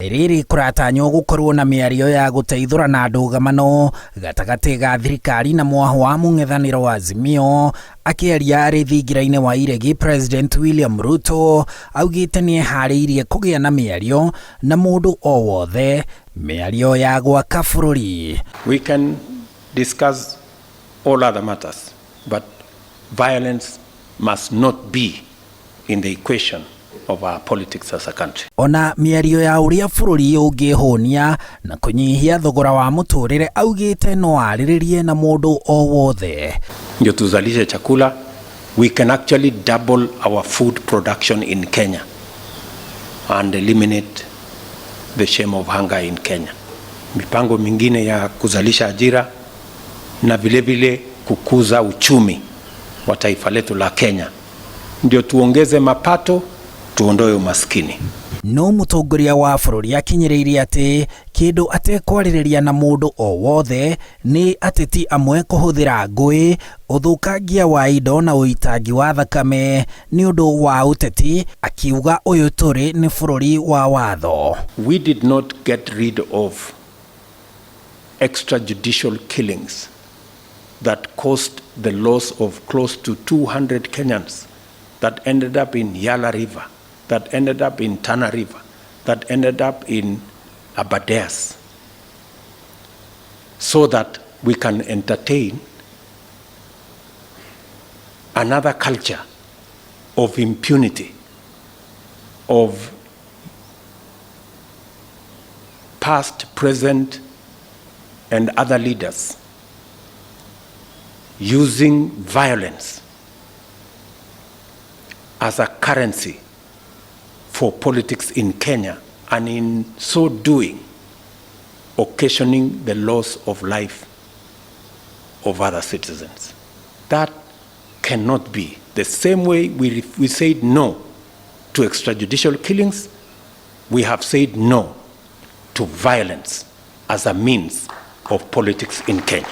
Rĩrĩ kũratanywo gũkorwo na mĩario ya gũteithũrana ndũgamano gatagatĩ ga thirikari na mwahũ wa mũng'ethanĩro wa Azimio. Akĩaria arĩ thingira-inĩ wa iregi, President William Ruto augĩte nĩeharĩirie kũgĩa na mĩario na mũndũ o wothe, mĩario ya gwaka bũrũri. We can discuss all other matters, but violence must not be in the equation of our politics as a country. Ona mĩario ya ũrĩa bũrũri ũngĩhũnia na kũnyihia thogora wa mũtũrĩre augĩte no arĩrĩrie na mũndũ o wothe. Ndio tuzalishe chakula, we can actually double our food production in Kenya and eliminate the shame of hunger in Kenya. Mipango mingine ya kuzalisha ajira na vile vile kukuza uchumi wa taifa letu la Kenya, ndio tuongeze mapato, tuondoe umaskini. No mũtongoria wa bũrũri akinyĩrĩirie atĩ kĩndũ atekwarĩrĩria na mũndũ o wothe nĩ ateti amwe kũhũthĩra ngũĩ, ũthũkangia wa indo na ũitangi wa thakame nĩ ũndũ wa ũteti, akiuga ũyũ tũrĩ nĩ bũrũri wa watho. We did not get rid of extrajudicial killings that caused the loss of close to 200 Kenyans that ended up in Yala River, that ended up in Tana River, that ended up in Aberdares, so that we can entertain another culture of impunity, of past, present, and other leaders using violence as a currency for politics in Kenya, and in so doing, occasioning the loss of life of other citizens. That cannot be. The same way we said no to extrajudicial killings, we have said no to violence as a means of politics in Kenya.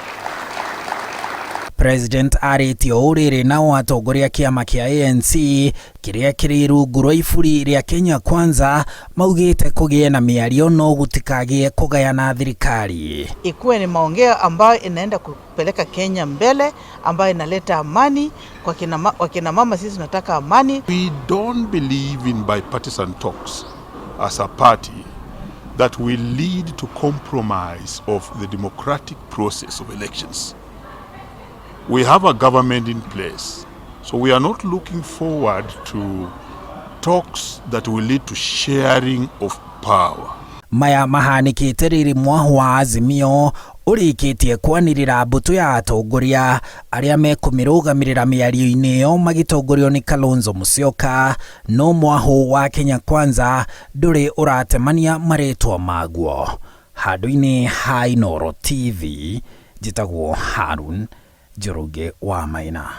President arĩtie ũũ rĩrĩ nao atongoria kĩama kĩa ANC kĩrĩa kĩrĩ rungu rwa iburi rĩa Kenya Kwanza maugĩte kũgĩe na mĩario no gũtikagĩe kũgayana thirikari. Ikuwe ni maongeo ambayo inaenda kupeleka Kenya mbele, ambayo inaleta amani kwa kina, wakina mama. Sisi tunataka amani. We don't believe in bipartisan talks as a party that will lead to compromise of the democratic process of elections. We have a government in place, so we are not looking forward to talks that will lead to sharing of power. Maya mahanĩkĩte rĩrĩ mwahũ wa Azimio ũrĩkĩtie kwanĩrĩra mbũtũ ya atongoria arĩa mekũmĩrũgamĩrĩra mĩario-inĩ ĩyo magĩtongorio nĩ Kalonzo Musyoka, no mwahũ wa Kenya Kwanza ndũrĩ ũratemania marĩtwa maguo. Handũ-inĩ ha Inooro TV, njĩtagwo Harun Njoroge wa Maina.